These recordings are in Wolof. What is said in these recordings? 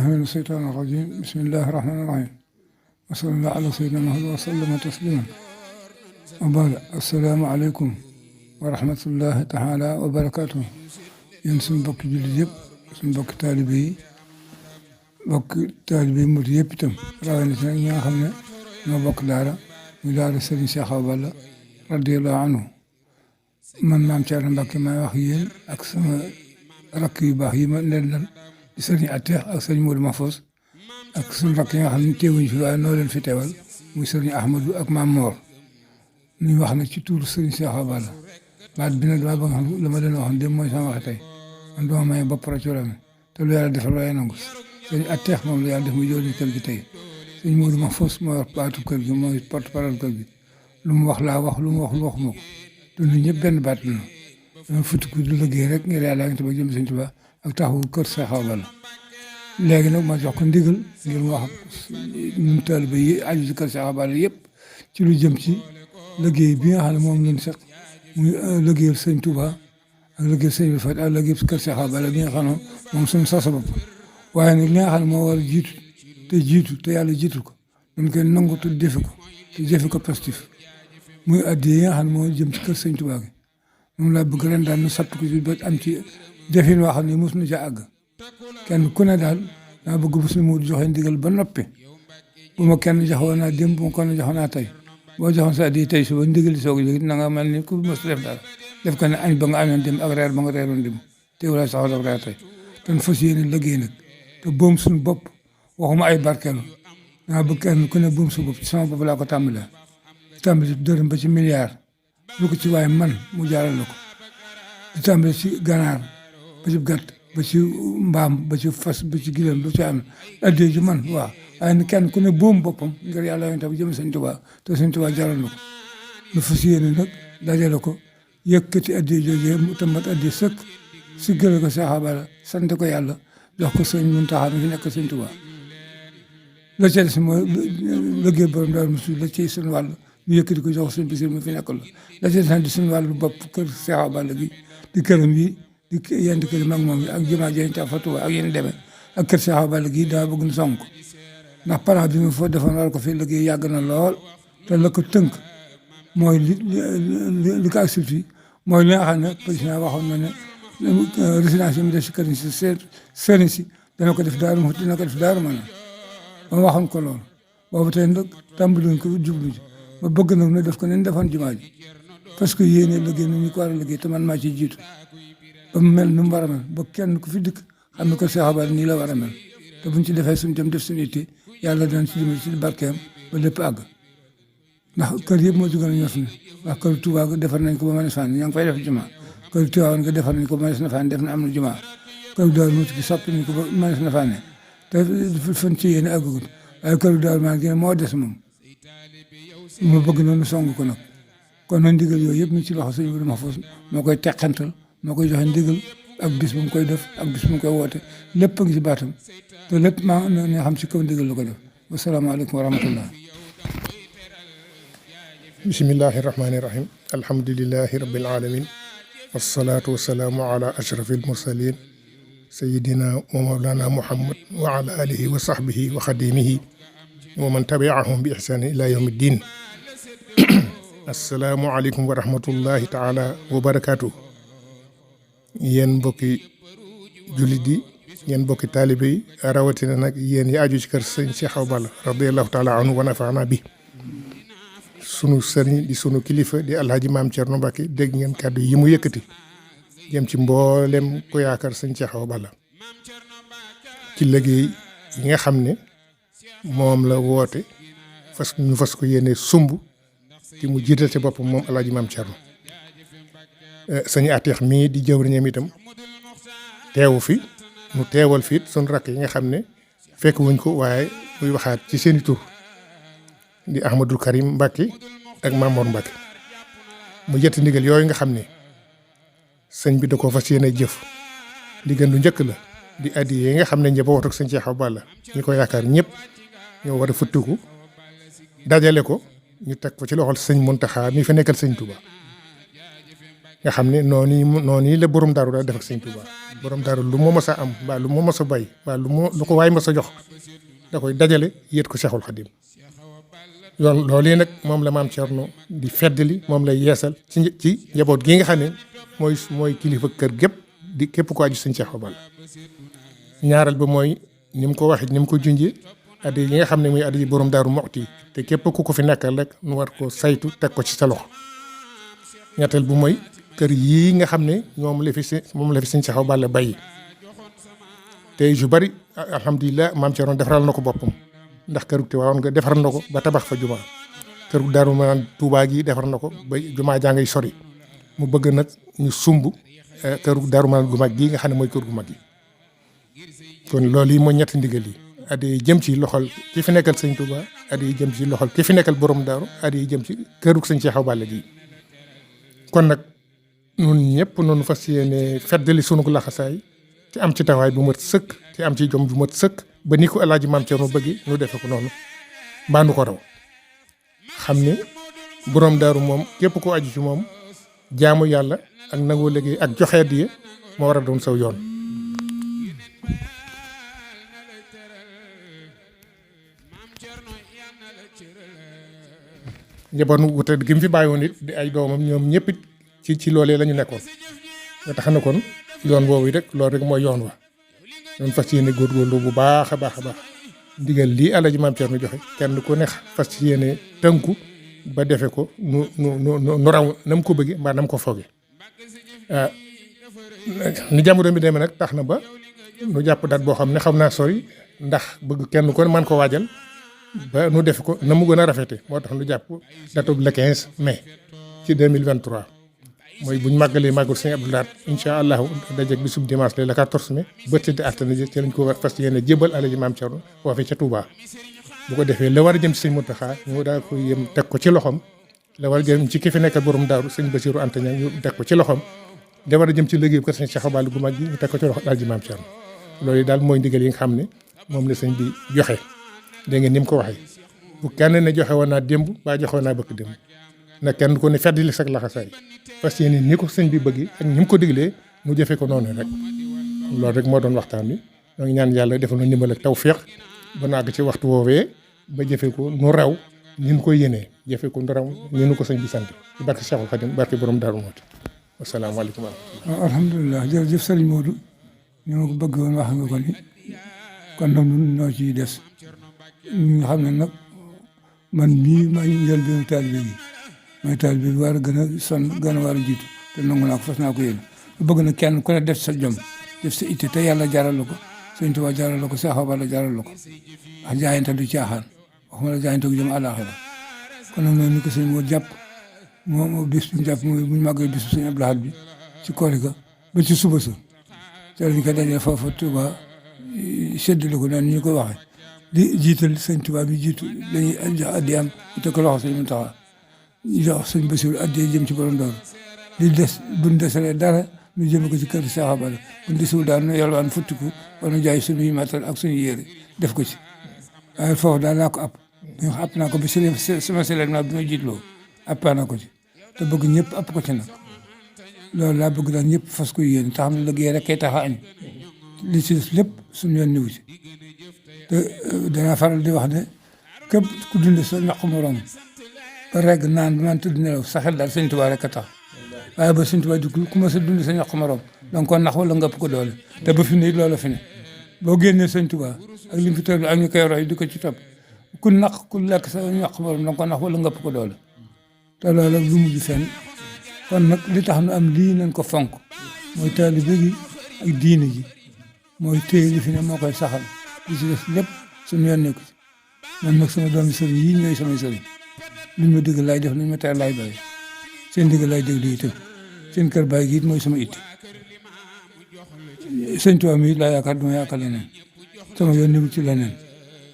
من الشيطان الرجيم بسم الله الرحمن الرحيم وصلى الله على سيدنا محمد وسلم تسليما وبعد السلام عليكم ورحمة الله تعالى وبركاته yéen suñu mbokk jullit yëpp suñu mbokk taalibe yi murid yëpp itam rawatina ñi nga xam ne ñoo bokk daara muy daara Serigne Cheikh Awa Balla radiyallahu anhu man maam Thierno Mbacke maay wax yéen ak sama rakk yu baax yi ma leen dal di Serigne Atex ak Serigne Modou Mahfous ak suñu rakk yi nga xam ne teewuñu fi waaye noo leen fi teewal muy Serigne Ahmadou ak Maam Mor ñu wax nag ci tuuru Serigne Cheikh Awa Balla baat bi nag dama bëgg xam la ma leen waxoon dem mooy sama wax tey man dama may bopp rajo la te lu yàlla defal waaye nangu Serigne Atex moom la yàlla def muy jëriñ kër gi tey Serigne Modou Mahfous moo yor baatu kër gi mooy porte-parole kër gi lu mu wax laa wax lu mu waxul waxuma ko te ñun ñëpp benn baat la ñu dama futti ko du liggéey rek ngir yàlla ngi jëm Sëñ Tuubaa ak taxawu kër Cheikh Awa Balla léegi nag ma jox ko ndigal ngir mu wax ñun taalibe yi aju ci kër Cheikh Awa Balla yëpp ci lu jëm ci liggéey bi nga xam ne moom lañ seq muy liggéeyal Sëñ Tuubaa ak liggéeyal Sëñ bi Fat ak liggéeyal kër Cheikh Awa Balla bi nga xam ne moom suñu sasa bopp waaye nag li nga xam ne moo war a jiitu te yàlla jiitu ko dañ koy nangu te defe ko te jëfe ko positif muy addi yi nga xam ne moo jëm ci kër Sëñ Tuubaa gi moom laa bëgg ren daal nu satt ko ci ba am ci defin waa xam ne mos na ca àgg kenn ku ne daal daa bëgg bu suñu mu joxe ndigal ba noppi bu ma kenn joxoon naa démb bu ma kenn joxoon naa tey boo joxoon sa addi tey suba ndigal soog a jóg na nga mel ni ku mos def dara def ko ne añ ba nga añoon dem ak reer ba nga reeroon dem teewul a saxal ak reer tey te fas yéene liggéey nag te boom suñu bopp waxuma ay barkeelu daa bëgg kenn ku ne boom suñu bopp ci sama bopp laa ko tàmbalee tàmbali dërëm ba ci milliard lu ko ci waaye man mu jaaral la ko di tàmbali ci ganaar ba ci gàtt ba ci mbaam ba ci fas ba ci gileem ba ci am addee ji man waaw waaye ni kenn ku ne boom boppam ngir yàlla yoon tam jëm Sëñ Tuubaa te Sëñ Tuubaa jaral na ko lu fas yéene nag dajale ko yëkkati addee joojee mu tamat addee sëkk si gële ko Cheikh Awa Balla sant ko yàlla jox ko Sëñ Muntaxa mi fi nekk Sëñ Tuubaa la ca des mooy liggéey borom daal mosu la ciy seen wàll ñu yëkkati ko jox Sëñ Basiru mi fi nekkal la ca des di suñu wàllu bopp kër Cheikh Awa Balla gi di këram yi di yenn kër mag moom yi ak jumaa jeen ta fa Tuubaa ak yéen demee ak kër Cheikh Awa Balla gi daa bëgg nu sonk ndax plan bi mu fa defoon war ko fi liggéey yàgg na lool te la ko tënk mooy li ko agsi fii mooy li nga xam ne président waxoon na ne résidence yi mu def si kër si sëriñ si dana ko def daaru dina ko def daaru ma ba waxoon ko loolu boobu tey nag tàmbali ko jublu ji ma bëgg nag ne def ko nañ defoon jumaa ji parce que yéene liggéey na ñu ko war a liggéey te man maa ciy jiitu ba mu mel nu mu war a mel ba kenn ku fi dikk xam ne ko Cheikh Awa Balla nii la war a mel te buñ ci defee suñu dem def suñu itte yàlla dana ci dimbali ci barkeem ba lépp àgg ndax kër yëpp moo ci gën a ñor suñu ndax kër Touba defar nañ ko ba mën a fànn ña ngi fay def jumaa kër Tiwaawan nga defar nañ ko ba mën na fànn def na am na jumaa kër Daaru Muxti soppi nañ ko ba mën na fànn te fan ci yéene àggagul waaye kër Daaru maa ngi moo des moom ma bëgg noonu song ko nag kon nag ndigal yooyu yëpp mi ci loxo Sëñ Modou Mahfous moo koy teqantal moo koy joxe ndigal ak bis bu mu koy def ak bis bu mu koy woote lépp a ngi ci baatam te lépp maa nga xam ci kaw ndigal la ko def wasalaamaaleykum wa rahmatullah bismillahi rahmani rahim alhamdulillahi rabbil alamin wassalatu wassalaamu ala ashrafil mursalin sayidina wa mawlana muhammad wa ala alihi wa sahbihi wa xadimihi wa man tabiahum bi ihsani ila yawmi ddin assalaamu aleykum wa rahmatullahi taala wa barakatuh yéen mbokki jullit yi yéen mbokki taalibe yi rawatina nag yéen yi aju ci kër sëñ Cheikh Awa Balla radiallahu taala anhu wa nafaana bi sunu sëriñ di sunu kilifa di alhaji maam Thierno Mbacke dégg ngeen kàddu yi mu yëkkati jëm ci mboolem ko yaakaar sëñ Cheikh Awa Balla ci liggéey yi nga xam ne moom la woote ñu fas ko yéene sumb ci mu jiital ci boppam moom alhaji maam Thierno sëñ Atex mii di jëwriñam itam teewu fi mu teewal fiit sunu rakk yi nga xam ne fekk wuñ ko waaye muy waxaat ci seeni tur di Ahmadul Karim Mbacke ak Mamor Mbacke mu jëtt ndigal yooyu nga xam ne sëñ bi da ko fas yéene jëf ndigal lu njëkk la di addi yi nga xam ne njabootu sëñ Cheikh Awa Balla ñi ko yaakaar ñëpp ñoo war a futtiku dajale ko ñu teg ko ci loxol sëñ Muntaxa mi fa nekkal sëñ Touba nga xam ne noonu la borom daaru daal def ak sëñ Touba borom daaru lu mu mës a am mbaa lu mu mës a bay mbaa lu ko waay mës a jox da koy dajale yéet ko Cheikhul Khadim yoon loolu yi nag moom la maam Thierno di feddali moom lay yeesal ci njaboot gi nga xam ne mooy kilifa kër gépp di képp ko aju sëñ Cheikh Awa Balla ñaareel ba mooy ni mu ko waxee ni mu ko junjee addi yi nga xam ne muy addi yi borom daaru Muxti te képp ku ko fi nekkal rek nu war ko saytu teg ko ci sa loxo ñetteel bu mooy kër yii nga xam ne moom la fi sëñ Cheikh Awa Balla bàyyi te yu bari alhamdulilah maam Thierno defaral na ko boppam ndax këru Tiwaawan nga defar na ko ba tabax fa jumaa këru Daaru Manaan Tuubaa gi defar na ko ba jumaa jaa ngay sori mu bëgg nag ñu sumb këru Daaru Manaan gu mag gii nga xam ne mooy kër gu mag yi kon loolu yi mooy ñetti ndigal yi addi yi jëm ci loxol ki fi nekkal sëñ Tuubaa addi yi jëm ci loxol ki fi nekkal borom daaru addi yi jëm ci këru sëñ Cheikh Awa Balla gi kon nag ñun ñëpp noonu fas yéene feddali sunu laxasaay ci am ci tawaay bu mat sëkk ci am ci jom bu mat sëkk ba ni ko El Hadj Maam Thierno bëgg nu defe ko noonu mbaa nu ko raw xam ne borom daaru moom képp ko aju ci moom jaamu yàlla ak nangoo liggéey ak joxe addiya moo war a doon saw yoon. njaboot nu wute gi mu fi bàyyi woon it di ay doomam ñoom ñëpp ci loolee la ñu nekkoon nga tax na kon yoon woowu rek loolu rek mooy yoon wa doon fas yéene góorgóorlu bu baax a baax a baax ndigal lii El Hadj Maam Thierno joxe kenn ku ne fas yéene tënku ba defe ko nu raw na mu ko bëggee mbaa na mu ko foogee ni jamono bi demee nag tax na ba nu jàpp date boo xam ne xam naa sori ndax bëgg kenn ko man ko waajal ba nu def ko na mu gën a rafete moo tax nu jàpp date bu le 15 mai ci 2023 mooy buñ màggalee màggal sëñ Abdou Lahad incha allahu dajeeg bisub dimanche le 14 mai ba tëdd altine ci lañ ko fas yéene jébal El Hadj Maam Thierno foofee ca Touba bu ko defee la war a jëm ci sëñ Mountakha ñu daal ko yëm teg ko ci loxoom la war a jëm ci ki fi nekkal borom daaru sëñ Bassirou Anta Niang ñu teg ko ci loxoom la war a jëm ci liggéey ko sëñ Cheikh Awa Balla gu mag gi ñu teg ko ci loxo El Hadj Maam Thierno loolu daal mooy ndigal yi nga xam ne moom la sëñ bi joxe dégg ngeen ni mu ko waxee bu kenn ne joxe woon naa démb ba joxe woon naa bëgg démb na kenn ku ne feddali sag laxasaay fas yéene ni ko sëñ bi bëgg ak ni mu ko diglee mu jëfe ko noonu rek loolu rek moo doon waxtaan wi ñoo ngi ñaan yàlla defal na ndimbal ak tawféex ba naag ci waxtu woowee ba jëfe ko nu raw ni ñu koy yéenee jëfe ko nu raw ni ñu ko sëñ bi sant ci barke Cheikhul Khadim barke borom Daaru Muxti wasalaamaaleykum wa rahmatulah. alhamdulilah jërëjëf Serigne Modou ñu ma ko bëgg woon wax nga ko ni kon nag ñun ñoo ciy des ñi nga xam ne nag man mii maa ngi jël benn taalibe bi mooy taalibe bi war a gën a sonn gën a war a jiitu te nangu naa ko fas naa ko yéen bëgg na kenn ku ne def sa jom def sa itte te yàlla jaral la ko Sëñ Tuubaa jaral la ko Cheikh Awa Balla jaral la ko wax jaayante du caaxaan waxuma la jaayante gu jëm àllaaxira kon nag noonu ni ko sëñ moo jàpp moom bis bu ñu jàpp mooy bu ñu màggee bisu sëñ Abdou Lahad bi ci koori ga ba ci suba sa te lañ ko dajee foofa Touba séddale ko noonu ñu koy waxee di jiital sëñ Tuubaa bi jiitu dañuy jox addi am ñu teg ko loxo sëñ Mountakha ñu jox sëñ Bassirou addi jëm ci borom doon di des buñ desalee dara ñu jëme ko ci kër Cheikh Awa Balla buñ desul daal nu yalwaan futtiku wala jaay suñuy matal ak suñu yére def ko ci waaye foofu daal naa ko app nga app naa ko ba sama selen bi ma jiitloo appaa naa ko ci te bëgg ñëpp app ko ci nag loolu laa bëgg daal ñëpp fas ko yéene te xam ne liggéey rek kay tax a añ li ci des lépp suñu yoon niwu ci te danaa faral di wax ne képp ku dund sa ñaq morom ba regg naan ba man tëdd nelaw sa xel daal Sëñ Tuubaa rek a tax waaye ba Sëñ Tuubaa di ku ma sa dund sa ñaq morom danga ko nax wala nga ëpp ko doole te ba fi ne loola fi ne boo génnee Sëñ Tuubaa ak li mu fi toll ak ñu koy roy di ko ci topp ku naq ku lekk sa ñaq morom danga ko nax wala nga ëpp ko doole te loola lu mujj fenn kon nag li tax nu am lii nañ ko fonk mooy taalibe gi ak diine ji mooy téye li fi ne moo koy saxal li ci des lépp suñu yoon nekku ci man nag sama doomi sëriñ yii ñooy samay sëriñ luñ ma dégg laay def luñ ma tere laay bàyyi seen dégg laay déglu itam seen kër bàyyi gi it mooy sama itti Sëñ Tuubaa mi it laa yaakaar duma yaakaar leneen sama yoon nekku ci leneen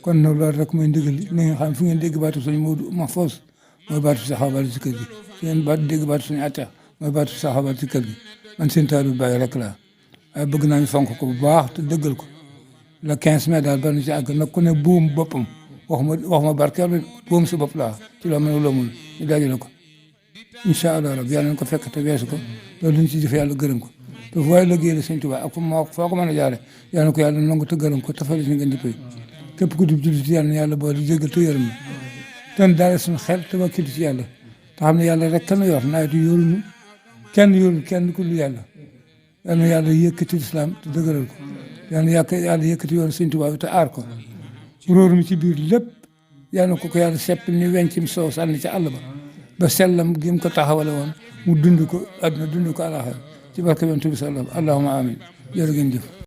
kon nag loolu rek mooy ndigal li na ngeen xam fu ngeen dégg baatu Sëñ Moodu Mahfouz mooy baatu Cheikh Awa Balla ci kër gi fu ngeen baatu dégg baatu Sëñ Atta mooy baatu Cheikh Awa Balla ci kër gi man seen taalibe bàyyi rek laa waaye bëgg naa ñu fonk ko bu baax te dëggal ko le 15 mai daal ba nu ci àgg nag ku ne buum boppam waxuma barkeel buum sa bopp laa ci loo mën a loo mun ñu dajale ko incha allah rabbi yàlla nañ ko fekk te weesu ko loolu luñ ci jëf yàlla gërëm ko te fu waaye liggéey la sëñ Tuubaa ak foo ko mën a jaare yal na ko yàlla nangu te gërëm ko te fay si ngeen di pay képp ku di jullit yàlla na yàlla boole jéggal te yërëm ten daal suñu xel te wakkilu ci yàlla te xam ne yàlla rek kenn yor nawetu yorunu kenn yorul kenn ku dul yàlla yal na yàlla yëkkati lislaam te dëgëral ko yal na yàlla yëkkati yoon sëñ Tuubaa bi te aar ko róor mi ci biir lépp yal na ko yàlla seppil ni wencim soow sànni ca àll ba sellam gi mu ko taxawale woon mu dund ko àdduna dund ko àllaaxira ci barke yonent bi sallallahu allahumma amin jërë ngeen jëf